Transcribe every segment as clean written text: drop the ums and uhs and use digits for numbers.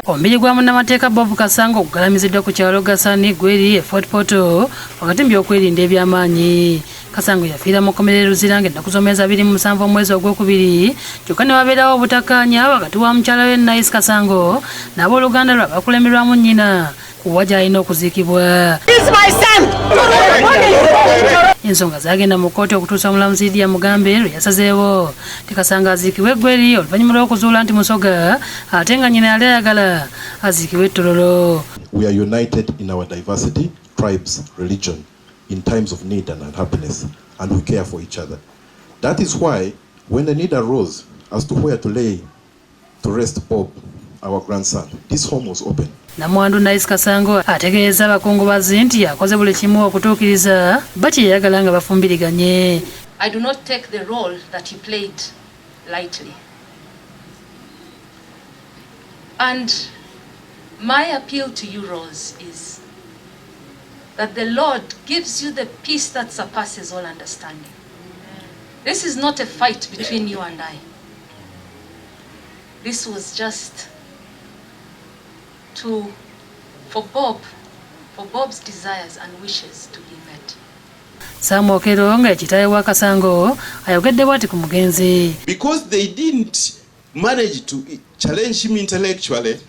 Omubiri gwa munnamateeka Bob Kasango gugalamiziddwa ku kyalo Gasani Gweri e Fort Portal wakati mu by'okwerinda eby'amaanyi. Kasango yafiira mu kkomera e Luzira ng'ennaku z'omwezi 27 omwezi ogwokubiri kyokka ne wabeerawo obutakkaanya wakati wa mukyala we Nice Kasango n'abooluganda lwe abakulemberwamu nnyina ku wa gy'alina okuziikibwa. Ensonga zaagenda mu kkooti okutuusa omulamuzi Lydia Mugambe lwe yasazeewo nti Kasango aziikibwe Gweri oluvannyuma lw'okuzuula nti Musoga ate nga nnyina yali ayagala aziikibwe Tororo. We are united in our diversity, tribes, religion, in times of need and unhappiness, and we care for each other. That is why when the need arose as to where to lay to rest Bob, our grandson, this home was open. Namwandu Nice Kasango ategeeza abakungubazi nti akoze buli kimu okutuukiriza bba kye yayagala nga bafumbiriganye. I do not take the role that he played lightly. And my appeal to you, Rose, is that the Lord gives you the peace that surpasses all understanding. This is not a fight between you and I. This was just to, for Bob, for Bob's desires and wishes to be met. Sam Okello nga kitaawe wa Kasango ayogedde bw'ati ku mugenzi. Because they didn't manage to challenge him intellectually,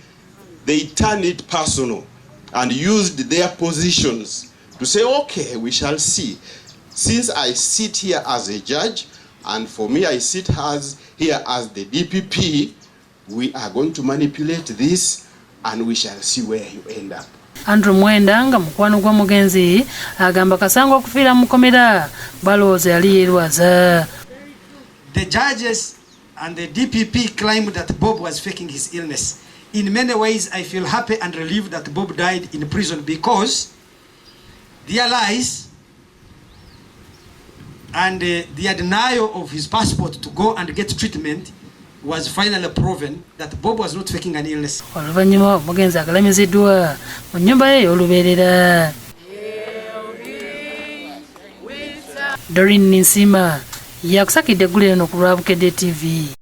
they turned it personal and used their positions to say, okay, we shall see. Since I sit here as a judge, and for me I sit as here as the DPP, we are going to manipulate this and we shall see where you end up. Andrew Mwenda nga mukwano gw'omugenzi agamba Kasango okufiira mu kkomera balowooza yali yeerwaza. The judges and the DPP claimed that Bob was faking his illness. In many ways, I feel happy and relieved that Bob died in prison because their lies and their denial of his passport to go and get treatment was finally proven that Bob was not faking an illness. Oluvannyuma omugenzi agalamiziddwa mu nnyumba ye ey'olubeerera. Doreen Ninsiima yakusakidde eggulire eno ku lwa Bukedde TV.